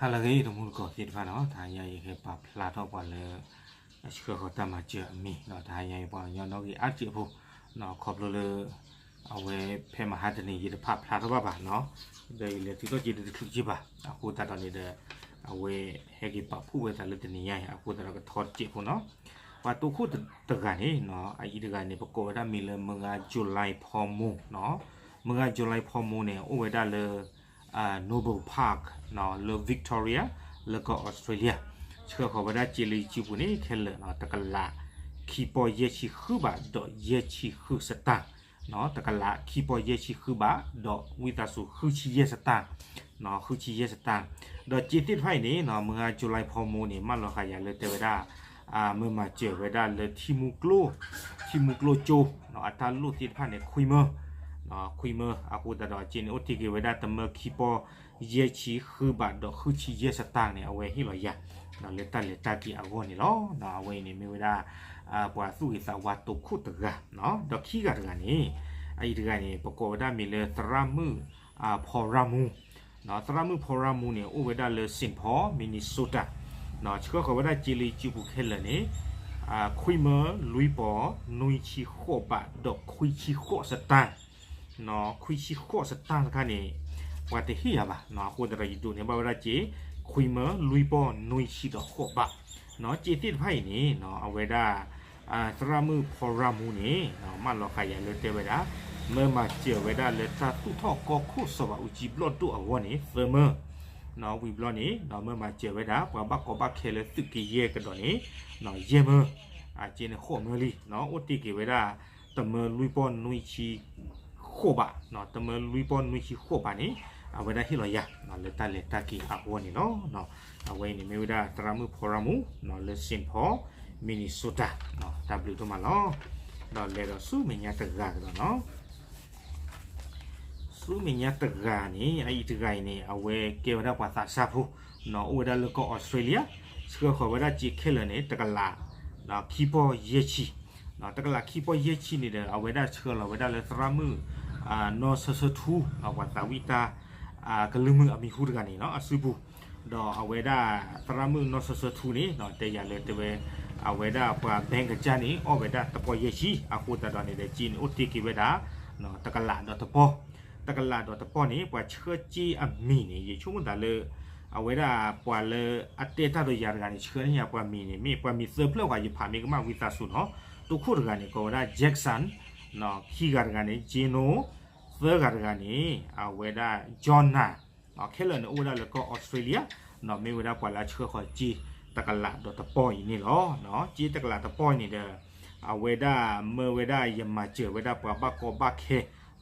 ဟါလၢအဂ့ၤ တမူတကိးသ့ၣ်တဖၣ်နီၤ, တဟါညါအံၤ ယကပာ်ဖျါထီၣ်ပှၤလၢ ဆှၢဃီၤတၢ်မၤစၢၤအမံၤနီၤ, တဟါညါအံၤ ပှၤကညီနီၣ်ဂံၢ်အါတက့ၢ်ဖိနီၤ, ခီဖျိလၢ အဝဲဖဲမဟါတနံၤ ယတဖးဖျါထီၣ်ဘၣ်ဘၣ်နီၤ, ဒီးယလဲၤတုၤထီၣ်က့ၤတချုးက့ဘၣ်, အဃိသတးဒီးန့ၣ်ဒီး အဝဲဟဲက့ၤပာ်ဖှိၣ်ဝဲသးလၢတနံၤညါအံၤ အဃိသတးဒီးကထီတစဲးဖိနီၤ, ပှၤတိခိၣ်တဂၤန့ၣ်နီၤ, အအံၤတဂၤန့ၣ် ပကိးဝဲဒၣ်မံၤလၢမုၢ်ဂၤ July ဖီမူနီၤ, မုၢ်ဂၤ July ဖီမူန့ၣ် အိၣ်ဝဲဒၣ်လၢ Noble Park နီၤ, လၢ Victoria လၢကီၢ်အီစထြ့လယါ, ဆှၢဃီၤဝဲဒၣ်စ့လၢယစုပူၤန့ၣ် ခဲလၢာ်နီၤ, တကလးခံပီၢ်ယဲၢ်ဆံဃုဘးဒီးယဲၢ်ဆံဃုစတၢၢ်နီၤ, တကလးခံပီၢ်ယဲၢ်ဆံဃုဘး ဒီးဝံသးစူၤဃုဆံယဲၢ်စတၢၢ်နီၤ, ဃုဆံယဲၢ်စတၢၢ်, ဒီးစ့သ့ၣ်တဖၣ်အံၤန့ၣ်နီၤ, မုၢ်ဂၤ July ဖီမူန့ၣ် မၢလီၤဃာ်ယၤလၢတဲဝဲဒၣ် မၢမၤစၢၤဝဲဒၣ်လၢထံမူကျိ, ထံမူကျိကၠိနီၤ, အတၢ်လိၣ်သ့ၣ်တဖၣ်န့ၣ် ခွံမၢ, ခွံမၢ, အဃိသတးဒီးစ့န့ၣ် အိၣ်တ့ၢ်က့ၤဝဲဒၣ်တမၢခံပီၢ်ယဲၢ်ဆံဃုဘးဒီးဃုဆံယဲၢ်စတၢၢ်န့ၣ် အဝဲဟ့ၣ်လီၤယၤ လၢတၢ်လဲၤတၢ်က့ၤအဂီၢ်န့ၣ်လီၤ. အဝဲအံၤန့ၣ်မ့ၢ်ဝဲဒၣ် ပှၤသူၣ်ဂ့ၤသးဝါတိခိၣ်တဂၤ, ဒီးခံဂၤတဂၤန့ၣ်, အအံၤတဂၤန့ၣ် ပကိးဝဲဒၣ်မံၤလၢသရၣ်မုၣ် ဖီရၣ်မူ သရၣ်မုၣ်ဖီရၣ်မူန့ၣ် အိၣ်ဝဲဒၣ်လၢ Saint Paul Minnesota, ဆှၢဃီၤဝဲဒၣ်စ့လၢယစုပူၤခဲလၢာ်န့ၣ် ခွံမၢလွံၢ်ပီၢ်နွံဆံဃိးဘးဒီးခွံဆံဃိးစတၢၢ်, ခွံဆံဃိးစတၢၢ်တခါန့ၣ် ပှၤတဟ့ၣ်ယၤဘၣ်, အဃိသတးဒီးယဒိးန့ၢ်ဘၣ်ဝဲဒၣ်စ့ ခွံမၢလွံၢ်ပီၢ်နွံဆံဒီးဃိးဘး, စ့သ့ၣ်တဖၣ်အံၤန့ၣ် အဝဲဒၣ် သရၣ်မုၣ်ဖီရၣ်မူန့ၣ် မၢလီၤဃာ်ယၤလၢတဲဝဲဒၣ် မၢမၤစၢၤဝဲဒၣ်လၢတၢ်သူၣ်ထီၣ်ကီၢ်ခိၣ်စီၤဘးအူကၠံဘျီၣ်ဒိၣ်အဂီၢ်န့ၣ် သၢမၢ, ဝံၤဘျီန့ၣ် မၢမၤစၢၤဝဲဒၣ် ပှၤဘၣ်ကီဘၣ်ခဲလၢသုးက့ယဲၢ်ကဒီးန့ၣ် ယဲၢ်မၢ, စ့န့ၣ်ဃိးမၢလံ, အိၣ်တ့ၢ်က့ၤဝဲဒၣ် တမၢလွံၢ်ပီၢ်နွံဆံဃိးဘး, တမၢလွံၢ်ပီၢ်နွံဆံဃိးဘးန့ၣ် အဝဲဒၣ်ဟ့ၣ်လီၤယၤ လၢတၢ်လဲၤတၢ်က့ၤအဂီၢ်န့ၣ်လီၤ. အဝဲအံၤန့ၣ်မ့ၢ်ဝဲဒၣ်သရၣ်မုၣ်ဖီရၣ်မူ လၢ Saint Paul Minnesota, တၢ်ဘျုးဒိၣ်မးလီၤ. ဒီးလဲၤဒီးဆူမဲာ်ညါတဂၤကဒီးနီၤ ဆူမဲာ်ညါတဂၤန့ၣ် အအံၤတဂၤအံၤန့ၣ် အဝဲကဲဝဲဒၣ်ပှၤသးစၢ်ဖိနီၤ, အိၣ်ဝဲဒၣ်လၢကီၢ်အီစထြ့လယါ, ဆှၢဃီၤဝဲဒၣ်စ့ခဲလၢာ်န့ၣ် တကလး ခံပီၢ်ယဲၢ်ဆံ, တကလးခံပီၢ်ယဲၢ်ဆံန့ၣ်ဒီး အဝဲဒၣ်ဆှၢလီၤဝဲဒၣ်လၢသရၣ်မုၣ် နီၢ်ဆၢဆၢထူ ပှၤသးဝံၣ်တၢ် ကလုၢ်မုၢ်အမံၤဟူတဂၤန့ၣ်နီၤ အစုပူၤ, ဒီးအဝဲဒၣ်သရၣ်မုၣ်နီၢ်ဆၢဆၢထူန့ၣ် တဲယၤလၢတဲဝဲ အဝဲဒၣ်ပှၤ bank ကစၢ်န့ၣ် အီၣ်ဝဲဒၣ်တပီၢ်ယဲၢ်ဆံ, အဃိသတးဒီးန့ၣ်ဒီး စ့န့ၣ်အိၣ်တ့ၢ်က့ၤဝဲဒၣ် တကလးဒီးတပီၢ်, တကလးဒီးတပီၢ်န့ၣ် ပှၤဆှၢစ့အမံၤန့ၣ် ယဆိကမိၣ်သးလၢ အဝဲဒၣ်ပှၤလၢအတဲတၢ်ဒီးယၤတဂၤန့ၣ် ဆှၢန့ၢ်ယၤပှၤမံၤန့ၣ် မ့ၢ်ပှၤမံၤသၢဖျၢၣ်ဝဲ ယဖးမ့ၢ်ကမၣ်ဝံသးစူၤနီၤ, တိခိၣ်တဂၤန့ၣ် ကိးဝဲဒၣ် Jackson, ခံဂၤတဂၤန့ၣ် Gino, သၢဂၤတဂၤန့ၣ် အဝဲဒၣ် Jonna, ခဲလၢာ်န့ၣ် အိၣ်ဝဲဒၣ်လၢကီၢ်အီစထြ့လယါ, မ့ၢ်ဝဲဒၣ်ပှၤလၢအဆှၢဃီၤစ့တကလးဒီးတပီၢ်အံၤန့ၣ်လီၤ. စ့တကလးတပီၢ်အံၤန့ၣ်ဒီး အဝဲဒၣ်မၢဝဲဒၣ် ယမၤစၢၤဝဲဒၣ်ပှၤဘၣ်ကီဘၣ်ခဲ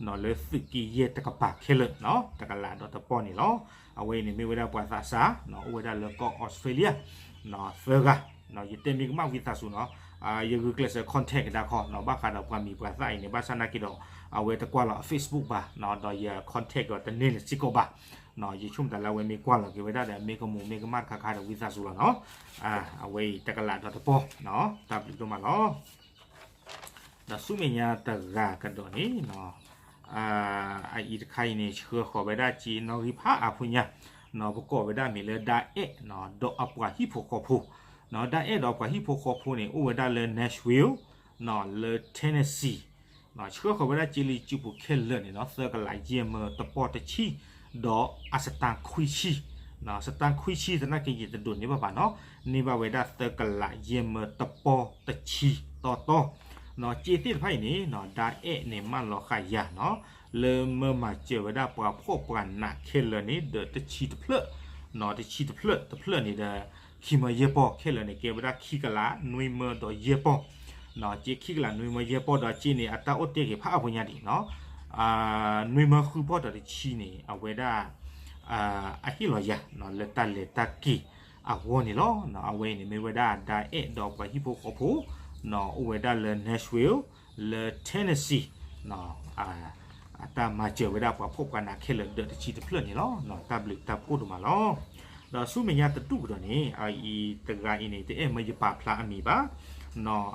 လၢသုးက့ယဲၢ်တကပၤခဲလၢာ် တကလးဒီးတပီၢ်န့ၣ်လီၤ. အဝဲအံၤန့ၣ်မ့ၢ်ဝဲဒၣ်ပှၤသးစၢ် အိၣ်ဝဲဒၣ်လၢကီၢ်အီစထြ့လယါ သၢဂၤ, ယတဲမ့ၢ်ကမၣ်ဝံသးစူၤနီၤ, ယဂုာ်ကျဲးစၢး contact ကဒါခီနီၤ, ဘၣ်ဃးဒီးပှၤမံၤပှၤသၣ်အံၤန့ၣ် ဘၣ်ဆၣ်နာ်က့ဒီး အဝဲတကွၢ်လီၤ Facebook ဘၣ်, ဒီးယ contact ဒီးတန့ၢ်လၢၤစ့ၢ်ကီးဘၣ်, ယဆိကမိၣ်တၢ်လၢအဝဲမ့ၢ်ကွၢ်လီၤက့ၤဝဲဒၣ်ဒီး မ့ၢ်ကမူးမ့ၢ်ကမၣ်တခါခါဒီးဝံသးစူၤလီၤနီၤ, အဝဲအံၤတကလးဒီးတပီၢ်, တၢ်ဘျုးဒိၣ်မးလီၤ. ဒီးဆူမဲာ်ညါတဂၤကဒီးန့ၣ် အအံၤတခါအံၤန့ၣ် ဆှၢဃီၤဝဲဒၣ်စ့နီၣ်ဂံၢ်ဖးအါဖိညါ, ပကိးဝဲဒၣ်မံၤလၢ ဒၢအဲၣ် ဒီးအပှၤဟံၣ်ဖိဃီဖိ, ဒၢအဲၣ် ဒီးအပှၤဟံၣ်ဖိဃီဖိန့ၣ် အိၣ်ဝဲဒၣ်လၢ Nashville လၢ Tennessee, ဆှၢဃီၤဝဲဒၣ်စ့လၢယစုပူၤခဲလၢာ်န့ၣ်နီၤ သၢကလးယဲၢ်မၢတပီၢ်တဆံ, ဒီးအစတၢၢ်ခွံဆံ, စတၢၢ်ခွံဆံသနာ်က့ ယတဒိးန့ၢ်ဘၣ်ဘၣ်နီၤ, န့ၢ်ဘၣ်ဝဲဒၣ်သၢကလးယဲၢ်မၢတပီၢ်တဆံတီတီ, စ့သ့ၣ်တဖၣ်အံၤန့ၣ် ဒၢအဲၣ် န့ၣ် မၢလီၤဃာ်ယၤနီၤ လၢမၢမၤစၢၤဝဲဒၣ်ပှၤဖှီၣ်ပှၤနးခဲလၢာ်န့ၣ် ဒီးတဆံတဖျၢၣ်, တဆံတဖျၢၣ်တဖျၢၣ်န့ၣ်ဒီး ခံမၢယဲၢ်ပီၢ်ခဲလၢာ်န့ၣ် ကဲဝဲဒၣ်ခံကလးနွံမၢဒီးယဲၢ်ပီၢ်, စ့ခံကလးနွံမၢယဲၢ်ပီၢ်ဒီးစ့န့ၣ် အတၢ်အိၣ်တ့ၢ်က့ၤဖးအါဖိညါဒံးနီၤ, နွံမၢဃုပီၢ်ဒီးတဆံန့ၣ် အဝဲဒၣ် အဟ့ၣ်လီၤယၤ လၢတၢ်လဲၤတၢ်က့ၤအဂီၢ်န့ၣ်လီၤ. အဝဲအံၤန့ၣ်မ့ၢ်ဝဲဒၣ် ဒၢအဲၣ် ဒီးပှၤဟံၣ်ဖိဃီဖိ အိၣ်ဝဲဒၣ်လၢ Nashville လၢ Tennessee အတၢ်မၤစၢၤဝဲဒၣ်ပှၤဖှီၣ်ပှၤနးခဲလၢာ်ဒီးတဆံတဖျၢၣ်န့ၣ်လီၤ. တၢ်ဘျုးတၢ်ဖှိၣ်ဒိၣ်မးလီၤ. ဒီးဆူမဲာ်ညါတဒူၣ်ကဒီးန့ၣ် အအံၤတဂၤအံၤန့ၣ် တအဲၣ်မၢယပာ်ဖျါအမံၤဘၣ်,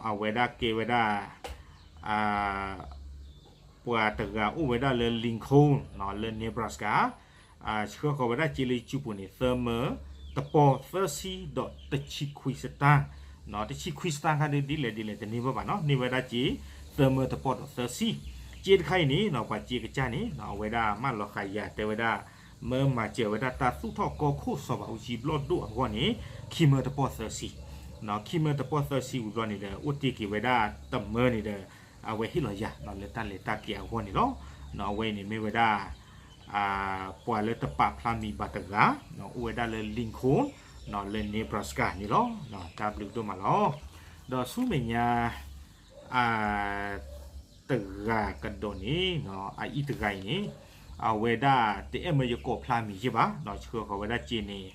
အဝဲဒၣ်ကဲဝဲဒၣ် ပှၤတဂၤအိၣ်ဝဲဒၣ်လၢ Lincoln လၢ Nebraska, ဆှၢဃီၤဝဲဒၣ်စ့လၢယစုပူၤန့ၣ် သၢမၢ တပီၢ်သၢဆံဒီးတဆံခွံစတၢ်, တဆံခွံစတၢ်ခါဒ်လဲၣ်ဒ်လဲၣ်တန့ၢ်ဘၣ်ဘၣ်နီၤ, န့ၢ်ဝဲဒၣ်စ့ သၢမၢတပီၢ်ဒီးသၢဆံ. စ့တခါအံၤန့ၣ် ပှၤစ့ကစၢ်န့ၣ် အဝဲဒၣ်မၢလီၤဃာ်ယၤတဲဝဲဒၣ် မၢမၤစၢၤဝဲဒၣ်တၢ်သူၣ်ထီၣ်ကီၢ်ခိၣ်စီၤဘးအူကၠံဘျီၣ်ဒိၣ်အဂီၢ်န့ၣ် ခံမၢတပီၢ်သၢဆံ, ခံမၢတပီၢ်သၢဆံဝံၤဘျီန့ၣ်ဒီး အိၣ်တ့ၢ်က့ၤဝဲဒၣ်တမၢန့ၣ်ဒီး အဝဲဟ့ၣ်လီၤယၤလၢတၢ်လဲၤတၢ်က့ၤအဂီၢ်န့ၣ်လီၤ. အဝဲအံၤန့ၣ်မ့ၢ်ဝဲဒၣ် ပှၤလၢတပာ်ဖျါမံၤဘၣ်တဂၤ အိၣ်ဝဲဒၣ်လၢ Lincoln လၢ Nebraska န့ၣ်လီၤ. တၢ်ဘျုးဒိၣ်မးလီၤ. ဒီးဆူမဲာ်ညါ တဂၤကဒီးန့ၣ် အအံၤတဂၤအံၤန့ၣ် အဝဲဒၣ်တအဲၣ်မၢယကိးဖျါမံၤယဲၢ်ဘၣ်, ဆှၢဃီၤဝဲဒၣ်စ့န့ၣ်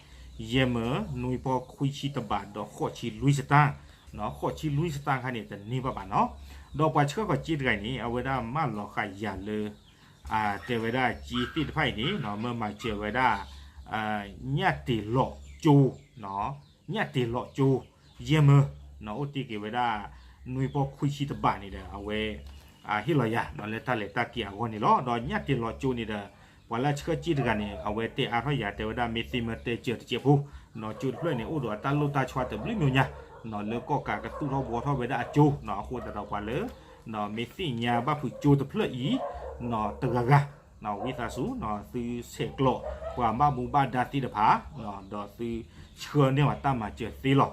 ယဲၢ်မၢနွံပီၢ်ခွံဆံတဘးဒီးဃိးဆံလွံၢ်စတၢ်, ဃိးဆံလွံၢ်စတၢ်ခါန့ၣ် တန့ၢ်ဘၣ်ဘၣ်နီၤ. ဒီးပှၤဆှၢဃီၤစ့တဂၤအံၤန့ၣ် အဝဲဒၣ်မၢလီၤဃာ်ယၤလၢ တဲဝဲဒၣ်စ့သ့ၣ်တဖၣ်အံၤန့ၣ် မၢမၤစၢၤဝဲဒၣ် ညၣ်တ့ၤလီၤကၠိ, ညၣ်တ့ၤလီၤကၠိ ယဲၢ်မၢ အိၣ်တ့ၢ်က့ၤဝဲဒၣ် နွံပီၢ်ခွံဆံတဘးန့ၣ်ဒီး အဝဲ ဟ့ၣ်လီၤယၤလၢတၢ်လဲၤတၢ်က့ၤအဂီၢ်န့ၣ်လီၤ. ဒီးညၣ်တ့ၤလီၤကၠိန့ၣ်ဒီး ပှၤလၢအဆှၢစ့တဂၤန့ၣ် အဝဲတဲအါထီၣ်ယၤတဲဝဲဒၣ် မ့ၢ်သ့မၢတဲစၢၤတစဲးဖိ ကၠိတဖျၢၣ်န့ၣ် အိၣ်ဒီးအတၢ်လိၣ်တၢ်ဆီတဘျုးမံၤညါ လၢကီၢ်ကးကသူၣ်ထီၣ်ဘှီထီၣ်ဝဲဒၣ်အကၠိ, အဃိသတးဒီးပှၤလၢ မ့ၢ်သ့ၣ်ညါဘၣ်ဖုးကၠိတဖျၢၣ်အံၤ တဂၤဂၤ ဝံသးစူၤ သုဆဲးကျိး ပှၤဘၣ်မူဘၣ်ဒါသ့ၣ်တဖၣ် ဒီးသုဆှၢန့ၢ်အီၤတၢ်မၤစၢၤသ့လီၤ.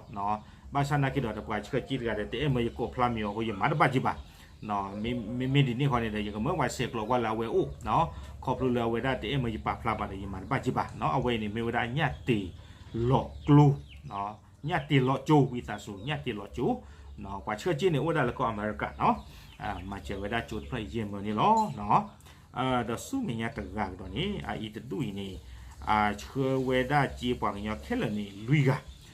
ဘၣ်ဆၣ်နာ်က့ဒီး ပှၤဆှၢစ့တဂၤဒီး တအဲၣ်မၢယကိးဖျါမံၤအီၤအဃိ ယမၤတဘၣ်က့ၤဘၣ်. မ့မ့ၢ်ဒ်န့ၣ်ဃီန့ၣ်ဒီး ယကမၢပှၤဆဲးကျိးကွၢ်လၢအဝဲအိၣ် ခီဖျိလၢအဝဲဒၣ်တအဲၣ်မၢယပာ်ဖျါဘၣ်ဒီး ယမၤတဘၣ်က့ၤဘၣ်. အဝဲအံၤန့ၣ်မ့ၢ်ဝဲဒၣ်ညၣ်တ့ၤလီၤကျိ ညၣ်တ့ၤလီၤကၠိ ဝံသးစူၤ ညၣ်တ့ၤလီၤကၠိ, ပှၤဆှၢစ့န့ၣ် အိၣ်ဝဲဒၣ်လၢကီၢ်အမဲရကၤနီၤ, မၤစၢၤဝဲဒၣ်ကၠိတဖျၢၣ်ယဲၢ်မၢန့ၣ်လီၤ. ဒီးဆူမဲာ်ညါတဂၤကဒီးန့ၣ် အအံၤတဒူၣ်အံၤန့ၣ် ဆှၢဝဲဒၣ်စ့ပှၤကညီခဲလၢာ်န့ၣ် လွံၢ်ဂၤ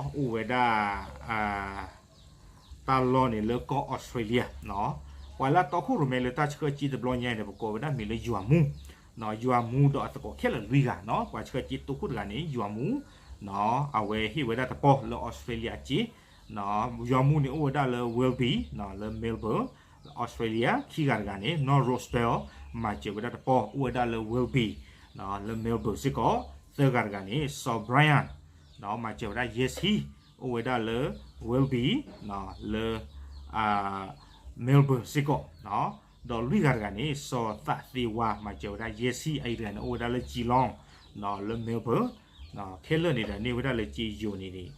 အိၣ်ဝဲဒၣ် တၢ်လီၢ်န့ၣ်လၢကီၢ်အီစထြ့လယါ, ပှၤလၢအတီခိၣ်ရိၣ်မဲလၢတၢ်ဆှၢစ့တဘျီညါန့ၣ် ပကိးဝဲဒၣ်မံၤလၢယွၤမူ, ယွၤမူဒီးအသကိးခဲလၢာ်လွံၢ်ဂၤနီၤ, ပှၤဆှၢစ့တိခိၣ်တဂၤန့ၣ် ယွၤမူ, အဝဲဟ့ၣ်ဝဲဒၣ်တပီၢ်လၢအီစထြ့လယါအစ့, ယွၤမူန့ၣ်အိၣ်ဝဲဒၣ်လၢ Willoughby လၢ Melbourne အီစထြ့လယါ, ခံဂၤတဂၤန့ၣ် နီၢ် Rospel မၤစၢၤဝဲဒၣ်တပီၢ် အိၣ်ဝဲဒၣ်လၢ Willoughby လၢ Melbourne စ့ၢ်ကီး, သၢဂၤတဂၤန့ၣ် စီၤ Brian မၤစၢၤဝဲဒၣ်ယဲၢ်ဆံ, အိၣ်ဝဲဒၣ်လၢ Willoughby လၢ Melbourne စ့ၢ်ကီး, ဒီးလွံၢ်ဂၤတဂၤန့ၣ် စီၤသးသ့ဝါ မၤစၢၤဝဲဒၣ်ယဲၢ်ဆံ, အအံၤတဂၤန့ၣ် အိၣ်ဝဲဒၣ်လၢ Geelong လၢ Melbourne ခဲလၢာ်န့ၣ်ဒီးန့ၢ်ဝဲဒၣ်လၢစ့ယိၤန့ၣ်န့ၣ်,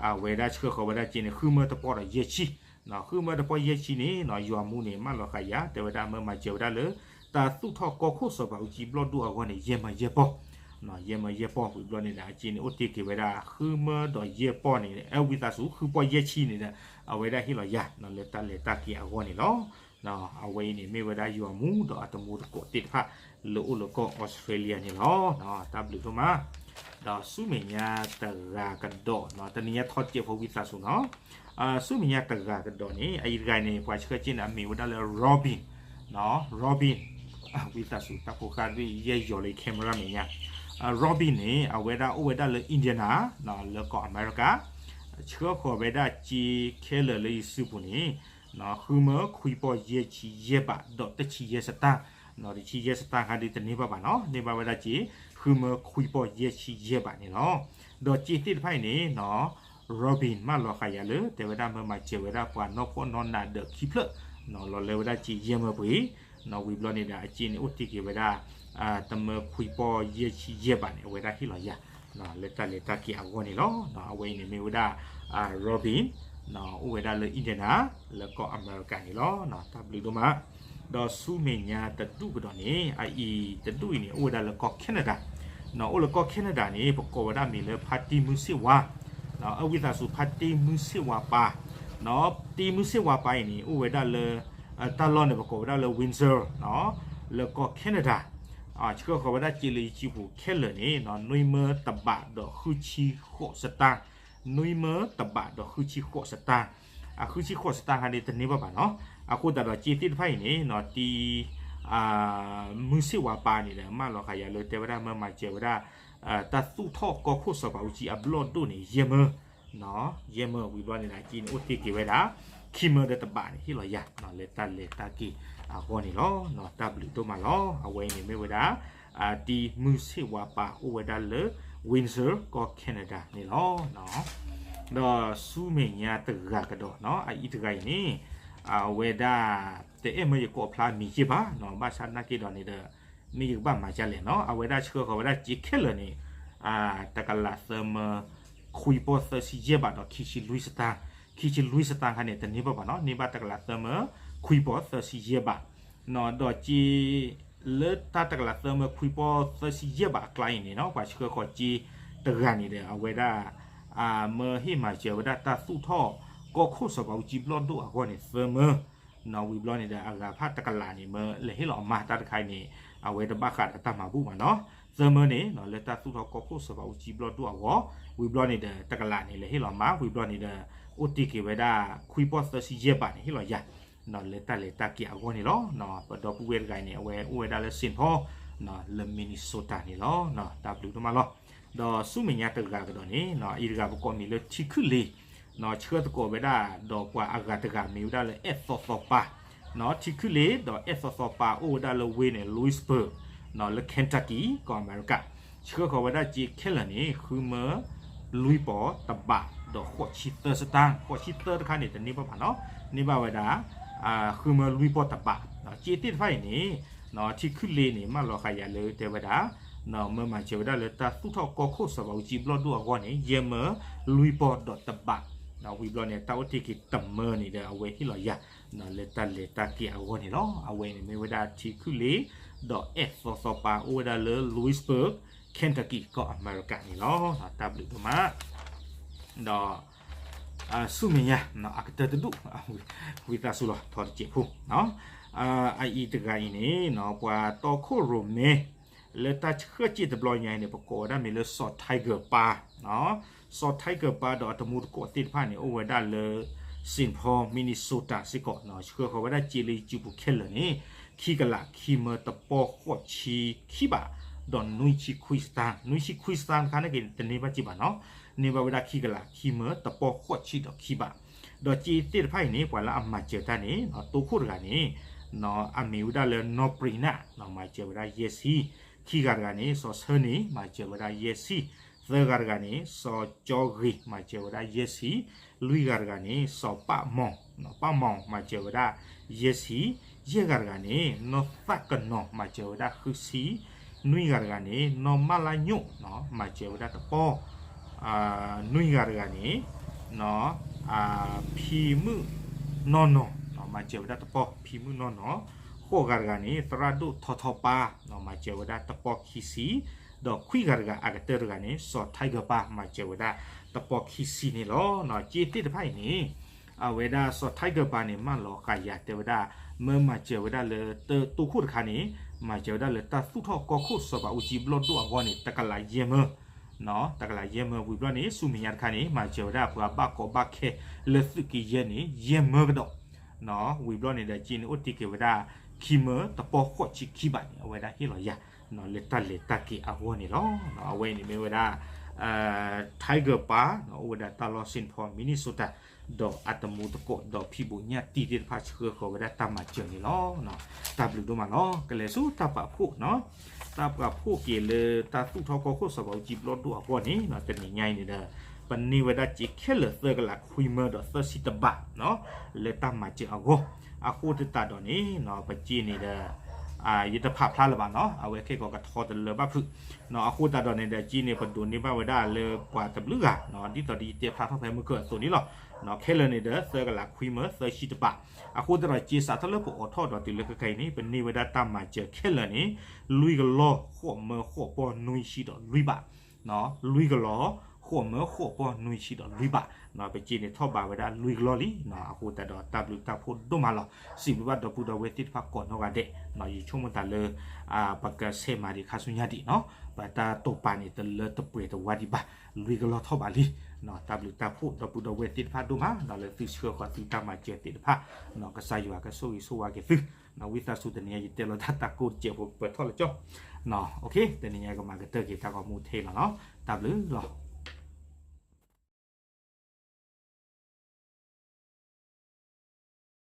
အဝဲဒၣ်ဆှၢဃီၤဝဲဒၣ်စ့န့ၣ် ဃုမၢတပီၢ်ဒီးယဲၢ်ဆံ, ဃုမၢတပီၢ်ယဲၢ်ဆံန့ၣ် ယွၤမူန့ၣ် မၢလီၤဃာ်ယၤ တဲဝဲဒၣ်မၢမၤစၢၤဝဲဒၣ်လၢ တၢ်သူၣ်ထီၣ်ကီၢ်ခိၣ်စီၤပၤအူကၠံဘျီၣ်ဒိၣ်အဂီၢ်န့ၣ် ယဲၢ်မၢယဲၢ်ပီၢ်, ယဲၢ်မၢယဲၢ်ပီၢ်ဝံၤဘျီန့ၣ်ဒီး အစ့န့ၣ် အိၣ်တ့ၢ်က့ၤဝဲဒၣ် ဃုမၢဒီးယဲၢ်ပီၢ်န့ၣ် အဝံသးစူၤ ဃုပီၢ်ယဲၢ်ဆံန့ၣ်ဒီး အဝဲဒၣ်ဟ့ၣ်လီၤယၤ လၢတၢ်လဲၤတၢ်က့ၤအဂီၢ်န့ၣ်လီၤ. အဝဲအံၤန့ၣ်မ့ၢ်ဝဲဒၣ်ယွၤမူဒီးအတမူတကိးသ့ၣ်တဖၣ် လၢအိၣ်လၢကီၢ်အီစထြ့လယါန့ၣ်လီၤ. တၢ်ဘျုးဒိၣ်မး, ဒီးဆူမဲာ်ညါတဂၤကဒီး တနံၤညါထီၣ်တစဲးဖိဝံသးစူၤနီၤ, ဆူမဲာ်ညါတဂၤကဒီးန့ၣ် အအံၤတဂၤန့ၣ် ပှၤဆှၢစ့န့ၣ် အမံၤဝဲဒၣ်လၢ Robin, Robin ဝံသးစူၤ တၢ်ဖိဃၢ်ဒ်ယဲၢ်ယီၤလၢ camera မဲာ်ညါ, Robin န့ၣ် အဝဲဒၣ်အိၣ်ဝဲဒၣ်လၢ Indiana လၢကီၢ်အမဲရကၤ, ဆှၢဃီၤဝဲဒၣ်စ့ခဲလၢာ်လၢယစုပူၤန့ၣ် ဃုမၢခွံပီၢ်ယဲၢ်ဆံယဲၢ်ဘး ဒီးတဆံယဲၢ်စတၢ်, တဆံယဲၢ်စတၢ်ခါဒ်တန့ၢ်ဘၣ်ဘၣ်နီၤ, န့ၢ်ဘၣ်ဝဲဒၣ်စ့ ဃုမၢခွံပီၢ်ယဲၢ်ဆံယဲၢ်ဘးန့ၣ်လီၤ. ဒီးစ့သ့ၣ်တဖၣ်အံၤန့ၣ် Robin မၢလီၤဃာ်ယၤလၢ တဲဝဲဒၣ်မၢမၤစၢၤဝဲဒၣ်ပှၤနီၢ်ဖှီၣ်နီၢ်နးဒီးခံဖျၢၣ် လီၤလၢဝဲဒၣ်စ့ယဲၢ်မၢပှ့ၤ, ဝံၤဘျီန့ၣ်ဒီး အစ့န့ၣ်အိၣ်တ့ၢ်က့ၤဝဲဒၣ် တမၢခွံပီၢ်ယဲၢ်ဆံယဲၢ်ဘးန့ၣ် အဝဲဒၣ်ဟ့ၣ်လီၤယၤ လၢတၢ်လဲၤတၢ်က့ၤအဂီၢ်န့ၣ်လီၤ. အဝဲအံၤန့ၣ်မ့ၢ်ဝဲဒၣ် Robin အိၣ်ဝဲဒၣ်လၢ Indiana လၢကီၢ်အမဲရကၤန့ၣ်လီၤ. တၢ်ဘျုးဒိၣ်မး, ဒီးဆူမဲာ်ညါတဒူၣ်ကဒီးန့ၣ် အအံၤတဒူၣ်အံၤန့ၣ် အိၣ်ဝဲဒၣ်လၢကီၢ် Canada, အိၣ်လၢကီၢ် Canada န့ၣ် ပကိးဝဲဒၣ်မံၤလၢ ဖါတံၢ်မုၢ်ဆ့ၣ်ဝါ, အဝံသးစူၤ ဖါတံၢ်မုၢ်ဆ့ၣ်ဝါပၤ, တံၢ်မုၢ်ဆ့ၣ်ဝါပၤအံၤန့ၣ် အိၣ်ဝဲဒၣ်လၢ တၢ်လီၢ်န့ၣ် ပကိးဝဲဒၣ်လၢ Windsor လၢကီၢ် Canada, ဆှၢဃီၤဝဲဒၣ်စ့လၢယစုပူၤခဲလၢာ်န့ၣ် နွံမၢတဘးဒီးဃုဆံဃိးစတၢ်, နွံမၢတဘးဒီးဃုဆံဃိးစတၢ်, အဃုဆံဃိးစတၢ်ခါန့ၣ် တန့ၢ်ဘၣ်ဘၣ်နီၤ. အဃိသတးဒီးစ့သ့ၣ်တဖၣ်အံၤန့ၣ် တံၢ် မုၢ်ဆ့ၣ်ဝါပၤန့ၣ်ဒီး မၢလီၤဃာ်ယၤလၢ တဲဝဲဒၣ်မၢမၤစၢၤဝဲဒၣ် တၢ်သူၣ်ထီၣ်ကီၢ်ခိၣ်စီၤပၤအူကၠံအဘျီၣ်ဒိၣ်န့ၣ် ယဲၢ်မၢ ယဲၢ်မၢဝံၤဘျီန့ၣ်ဒီး အစ့န့ၣ်အိၣ်တ့ၢ်က့ၤဝဲဒၣ် ခံမၢဒီးတဘးန့ၣ် ဟ့ၣ်လီၤယၤ လၢတၢ်လဲၤတၢ်က့ၤအဂီၢ်န့ၣ်လီၤ. တၢ်ဘျုးဒိၣ်မးလီၤ. အဝဲအံၤန့ၣ်မ့ၢ်ဝဲဒၣ် တံၢ်မုၢ်ဆ့ၣ်ဝါပၤအိၣ်ဝဲဒၣ်လၢ Windsor ကီၢ် Canada န့ၣ်လီၤ. ဒီးဆူမဲာ်ညါတဂၤကဒီးနီၤ အအံၤတဂၤအံၤန့ၣ် အဝဲဒၣ် တအဲၣ်မၢယကိးဖျါမံၤက့ၢ်ဘၣ်နီၤ ဘၣ်ဆၣ်သနာ်က့ဒီးန့ၣ်ဒီး မ့ၢ်ယကဘၣ်မၤဒ်လဲၣ်နီၤ အဝဲဒၣ်ဆှၢဃီၤဝဲဒၣ်စ့ခဲလၢာ်န့ၣ် တကလးသၢမၢ ခွံပီၢ်သၢဆံယဲၢ်ဘးဒီးခံဆံလွံၢ်စတၢၢ်, ခံဆံလွံၢ်စတၢၢ်ခါန့ၣ် တန့ၢ်ဘၣ်ဘၣ်နီၤ န့ၢ်ဘၣ်တကလးသၢမၢ ခွံပီၢ်သၢဆံယဲၢ်ဘး ဒီးစ့ လၢတၢ်တကလးသၢမၢခွံပီၢ်သၢဆံယဲၢ်ဘးအကျါအံၤန့ၣ်နီၤ ပှၤဆှၢဃီၤစ့တဂၤန့ၣ်ဒီး အဝဲဒၣ် မၢဟ့ၣ်မၤစၢၤဝဲဒၣ်တၢ်သူၣ်ထီၣ်ကီၢ်ခိၣ်စီၤပၤအူကၠံဘျီၣ်ဒိၣ်အဂီၢ်န့ၣ် သၢမၢ ဝံၤဘျီန့ၣ်ဒီး အဂၤဖးတကလးန့ၣ် မၢလဲၤဟ့ၣ်လီၤအမါတၢ်တခါအံၤန့ၣ် အဝဲတဘၣ်ဃးဒီးတၢ်မၤဘူၣ်မးနီၤ သၢမၢန့ၣ် လၢတၢ်သူၣ်ထီၣ်ကီၢ်ခိၣ်စီၤပၤအူကၠံဘျီၣ်ဒိၣ်အဂီၢ် ဝံၤဘျီန့ၣ်ဒီး တကလးန့ၣ် လဲၤဟ့ၣ်လီၤမါ ဝံၤဘျီန့ၣ်ဒီး အိၣ်တ့ၢ်က့ၤဝဲဒၣ် ခွံပီၢ်သၢဆံယဲၢ်ဘးန့ၣ် ဟ့ၣ်လီၤယၤ လၢတၢ်လဲၤတၢ်က့ၤအဂီၢ်န့ၣ်လီၤ. ပဒီပုၢ်ဝဲၢ်တဂၤအံၤန့ၣ် အဝဲအိၣ်ဝဲဒၣ်လၢ Saint Paul လၢ Minnesota န့ၣ်လီၤ. တၢ်ဘျုးဒိၣ်မးလီၤ. ဒီးဆူမဲာ်ညါတဂၤကဒီးန့ၣ် အအံၤတဂၤပကိးမံၤလၢထံခုၣ်လ့ၤ ဆှၢသကိးဝဲဒၣ် ဒီးပှၤအဂၤတဂၤမ့ၢ်ဝဲဒၣ်လၢအဲၣ်သီသီပၤ ထံခုၣ်လ့ၤဒီးအဲၣ်သီသီပၤအိၣ်ဝဲဒၣ်လၢဝ့ၢ်န့ၣ် Louisburg လၢ Kentucky ကီၢ်အမဲရကၤ ဆှၢဃီၤဝဲဒၣ်စ့ခဲလၢာ်န့ၣ် ဃုမၢလွံၢ်ပီၢ်တဘး ဒီးဃိးဆံသၢစတၢၢ် ဃိးဆံသၢတခါန့ၣ် တန့ၢ်ဘၣ်ဘၣ်နီၤ န့ၢ်ဘၣ်ဝဲဒၣ် ဃုမၢလွံၢ်ပီၢ်တဘး စ့သ့ၣ်တဖၣ်အံၤန့ၣ် ထံခုၣ်လ့ၤန့ၣ် မၢလီၤဃာ်ယၤလၢတဲဝဲဒၣ် မၢမၤစၢၤဝဲဒၣ်လၢတၢ်သူၣ်ထီၣ်ကီၢ်ခိၣ်စီၤပၤအူကၠံဘျီၣ်ဒိၣ်အဂီၢ်န့ၣ် ယဲၢ်မၢလွံၢ်ပီၢ်ဒီးတဘး ဝံၤဘျီန့ၣ် တၢ်အိၣ်တ့ၢ်က့ၤတမၢန့ၣ်ဒီး အဝဲဟ့ၣ်လီၤယၤ လၢတၢ်လဲၤတၢ်က့ၤအဂီၢ်န့ၣ်လီၤ. အဝဲန့ၣ်မ့ၢ်ဝဲဒၣ်ထံခုၣ်လ့ၤ ဒီးအဲၣ်သီသီပၤအိၣ်ဝဲဒၣ်လၢ Louisburg, Kentucky ကီၢ်အမဲရကၤန့ၣ်လီၤ. တၢ်ဘျုးဒိၣ်မး ဒီး ဆူမဲာ်ညါ အကတၢၢ်တဒူၣ် ဝံသးစူၤလီၤ ထီတစဲးဖိ အအံၤတဂၤအံၤန့ၣ် ပှၤတီခိၣ်ရိၣ်မဲ လၢတၢ်ဆှၢစ့တဘျီညါအံၤန့ၣ် ပကိးဝဲဒၣ်မ့ၢ်လၢ စီၤ Tiger ပၤ စီၤ Tiger ပၤဒီးအတမူတကိးသ့ၣ်တဖၣ်န့ၣ် အိၣ်ဝဲဒၣ်လၢ Saint Paul, Minnesota စ့ၢ်ကီး ဆှၢဃီၤဝဲဒၣ်စ့လၢယစုပူၤခဲလၢာ်န့ၣ် ခံကလးခံမၢတပီၢ်ဃိးဆံခံဘး ဒီးနွံဆံခွံစတၢၢ် နွံဆံခွံစတၢၢ်တခါန့ၣ်က့ၤ တန့ၢ်ဘၣ်က့ၤဘၣ်နီၤ န့ၢ်ဘၣ်ဝဲဒၣ်ခံကလးခံမၢတပီၢ်ဃိးဆံဒီးခံဘး ဒီးစ့သ့ၣ်တဖၣ်အံၤန့ၣ် ပှၤလၢအမၤစၢၤတၢ်န့ၣ် တိခိၣ်တဂၤန့ၣ် အမ့ၢ်ဝဲဒၣ်လၢ နီၢ်ပြံနၣ် မၤစၢၤဝဲဒၣ်ယဲၢ်ဆံ, ခံဂၤတဂၤန့ၣ် စီၤဆၢန့ၣ် မၤစၢၤဝဲဒၣ်ယဲၢ်ဆံ, သၢဂၤတဂၤန့ၣ် စီၤကၠီဂ့ၤ မၤစၢၤဝဲဒၣ်ယဲၢ်ဆံ, လွံၢ်ဂၤတဂၤန့ၣ် စီၤပၣ်မီၢ် ပၣ်မီၢ် မၤစၢၤဝဲဒၣ်ယဲၢ်ဆံ, ယဲၢ်ဂၤတဂၤန့ၣ် နီၢ်သၣ်ကနီၤ မၤစၢၤဝဲဒၣ်ဃုဆံ, နွံဂၤတဂၤန့ၣ် နီၢ်မၢ်လါညိၣ် မၤစၢၤဝဲဒၣ်တပီၢ် နွံဂၤတဂၤန့ၣ် ဖံမုၣ်နီၢ်နီၤ မၤစၢၤဝဲဒၣ်တပီၢ် ဖံမုၣ်နီၢ်နီၤ, ဃိးဂၤတဂၤန့ၣ် သရၣ်ဒိၣ်ထီထီပၤ မၤစၢၤဝဲဒၣ်တပီၢ်ခံဆံ, ဒီးခွံဂၤတဂၤအကတၢၢ်တဂၤန့ၣ် စီၤ Tiger ပၤ မၤစၢၤဝဲဒၣ်တပီၢ်ခံဆံန့ၣ်လီၤ. စ့သ့ၣ်တဖၣ်အံၤန့ၣ် အဝဲဒၣ်စီၤ Tiger ပၤန့ၣ် မၢလီၤဃာ်ယၤတဲဝဲဒၣ် မၢမၤစၢၤဝဲဒၣ်လၢ တိခိၣ်တခါန့ၣ် မၤစၢၤဝဲဒၣ်လၢတၢ်သူၣ်ထီၣ်ကီၢ်ခိၣ်စီၤပၤအူကၠံဘျီၣ်ဒိၣ်အဂီၢ်န့ၣ် တကလးယဲၢ်မၢ တကလးယဲၢ်မၢ ဝံၤဘျီန့ၣ် ဆူမဲာ်ညါတခါန့ၣ် မၤစၢၤဝဲဒၣ်ပှၤဘၣ်ကီဘၣ်ခဲလၢသုးက့ယဲၢ်န့ၣ် ယဲၢ်မၢကဒီး ဝံၤဘျီန့ၣ်ဒီး စ့န့ၣ်အိၣ်တ့ၢ်က့ၤဝဲဒၣ် ခံမၢတပီၢ်ဃိးဆံခံဘးန့ၣ် အဝဲဒၣ်ဟ့ၣ်လီၤယၤ လၢတၢ်လဲၤတၢ်က့ၤအဂီၢ်န့ၣ်လီၤ. အဝဲအံၤန့ၣ်မ့ၢ်ဝဲဒၣ် Tiger ပၤ အိၣ်ဝဲဒၣ်တၢ်လီၢ် Saint Paul, Minnesota ဒီးအတမူတကိး ဒီးဖံးဘိးညၣ်တံၢ်သ့ၣ်တဖၣ်ဆှၢဃီၤဝဲဒၣ်တၢ်မၤစၢၤန့ၣ်လီၤ. တၢ်ဘျုးဒိၣ်မးလီၤ. ကလဲၤဆူတၢ်ပာ်ဖှိၣ်နီၤ တၢ်ပာ်ဖှိၣ်က့ၤလၢတၢ်သူၣ်ထီၣ်ကီၢ်ခိၣ်စီၤပၤအူကၠံဘျီၣ်ဒိၣ်အဂီၢ်န့ၣ် တနံၤညါအံၤန့ၣ်ဒီး ပန့ၢ်ဝဲဒၣ်စ့ခဲလၢာ်သၢကလးခွံမၢဒီးသၢဆံတဘး လၢတၢ်မၤစၢၤအဂီၢ် အဃိသတးဒီးန့ၣ် ပစ့န့ၣ်ဒီး ယတဖးဖျါလၢၤဘၣ်နီၤ အဝဲခဲကီးကထီတလၢဘၣ်ဖုး အဃိသတးဒီးန့ၣ်ဒီး စ့န့ၣ် ပဒိးန့ၢ်ဘၣ်ဝဲဒၣ်လၢပှၤတဘျုးဂၤ ဒ်သိးဒီးယတဲဖျါထီၣ်ဖဲမုၢ်ကၢအသိးန့ၣ်လီၤ. ခဲလၢာ်န့ၣ်ဒီး သၢကလးခွံမၢသၢဆံတဘး အဃိသတးဒီး စ့စးထီၣ်လၢပအိးထီၣ်ဒီးတုၤလၢခဲကနံၣ်အံၤန့ၣ် ပန့ၢ်ဝဲဒၣ်တၢ်မၤစၢၤခဲလၢာ်န့ၣ် လွံၢ်ကလီၢ်ဃိးမၢဃိးပီၢ်နွံဆံဒီးလွံၢ်ဘး လွံၢ်ကလီၢ်ဃိးမၢဃိးပီၢ်နွံဆံဒီးလွံၢ်ဘး ပစ့န့ၣ်ထီၣ်ဘးဝဲဒၣ်လွံၢ်ကလီၢ်လံ. အဃိသတးဒီး တၢ်ဘျုးတၢ်ဖှိၣ်ဒိၣ်မးလီၤ. စံးဘျုးဘၣ်ဒီပုၢ်ဒီဝဲၢ်သ့ၣ်တဖၣ်ကိးနီၢ်ဂၤဒဲး ယဆိကမိၣ်သးလၢ ပကဆဲးမၤဒံးခါဆူညါဒံးနီၤ ပတၢ်တိာ်ပာ်န့ၣ် တလၢတပှဲၤတဝါဒံးဘၣ် လွံၢ်ကလီၢ်ထီၣ်ဘးလံ. တၢ်ဘျုးတၢ်ဖှိၣ်ဒီပုၢ်ဒီဝဲၢ်သ့ၣ်တဖၣ်ဒိၣ်မး လၢသုဆှၢဃီၤသုတၢ်မၤစၢၤသ့ၣ်တဖၣ် ကစၢ်ယွၤကဆိၣ်ဂ့ၤဆိၣ်ဝါက့ၤသု ဝံသးစူၤတနံၤအံၤ ယတဲလီၤတၢ်တၢ်ကိးတစဲးဖိ ပၢၢ်ထီၣ်လၢကၠီ တနံၤအံၤကမၤကတၢၢ်က့ၤတၢ်ဂီၤမူထဲလီၤနီၤ တၢ်ဘျုးလီၤ.